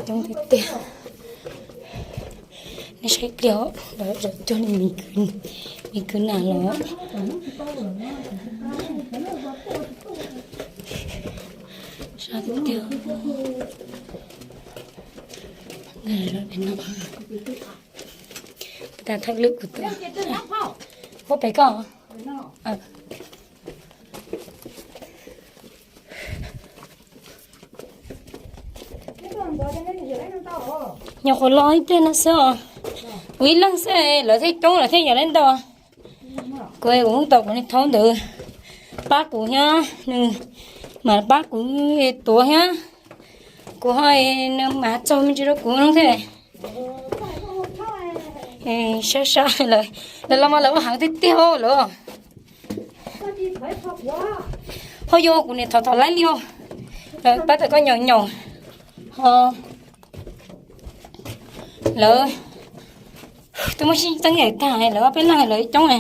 Coob tiag tiag. Nej saib pliag, lawv zaum cuag li me kwv, me kwv nam los. Sab tiag tiag. Tas thawj lwm kuv tuaj. Puab pem koj. Nyuam qhuav los ib pliag no xwb os. Kuv ib leeg xwb lawv thiaj coob lawv thiaj yam li ntau. Kuv, kuv hu tau kuv niag thaub ntawd pab kuv thiab, nws mam pab kuv tuav thiab. Kuv ho, nws mam txog me ntsis rau kuv no thiab. Sab sab lawm, lawv los mas lawv ua heev tiag tiag lawm. Ho yog kuv niam thov thov laib li os. Lawv pab tawm koj nyaum nyaum. Ho lawv twb muab sib txeeb yawm tag lawv ob peb leeg lawv coob.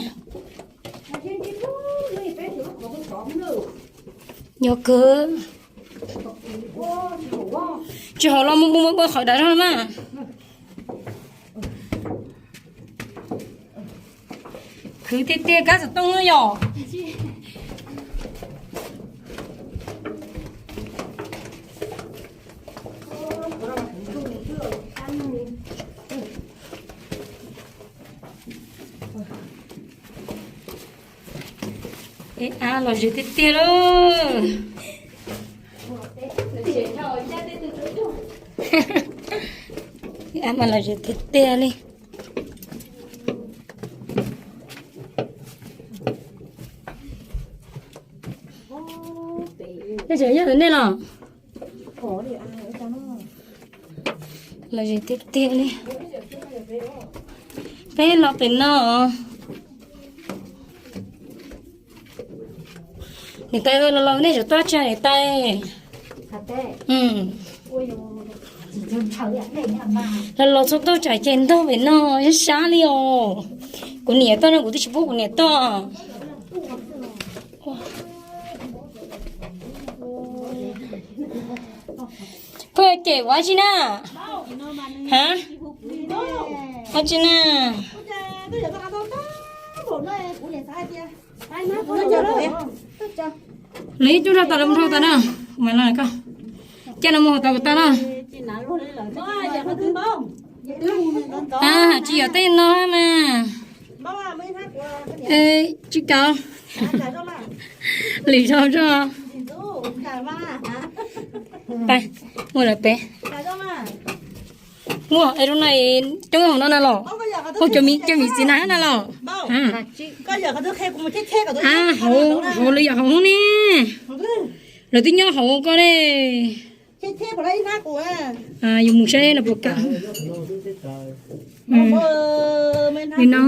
Yog kawg. Tsis haum los mus mus mus qhov dav zog mas. Khwv tiag tiag kab xov tooj yom. Eb, ab los ze tiag tiag lauj. Ab mas los ze tiag tiag li. Yog nej los? Los ze tiag tiag li. Peb los pem no. Niam tais, los los nej zaum tuaj tsa niam tais. Los los txhob tuaj tsam ces ntog pem no, sab sab li os. Kuv niam tuaj no kuv twb tsis pub kuv niam tuaj. Phooj ywg, ces ua dab tsi na? Ha? Ua dab tsi na? Lawv ib tug rau tas lawv mus dhau tas na. Mas no koj, cia lawv mus hauv tas kuv tas na. A, tsis yog tej no mas. Tsis kav. Lwm zaus tso. Pab, muaj lawv peb. Muaj es zoo na, coob hauv no na los. Hauv cov miv txiv na na los. A, hauv, hauv lwm yam hauv ne. Lawv twb nyob hauv ko ne. Yus mus saib no puas kam. Li no.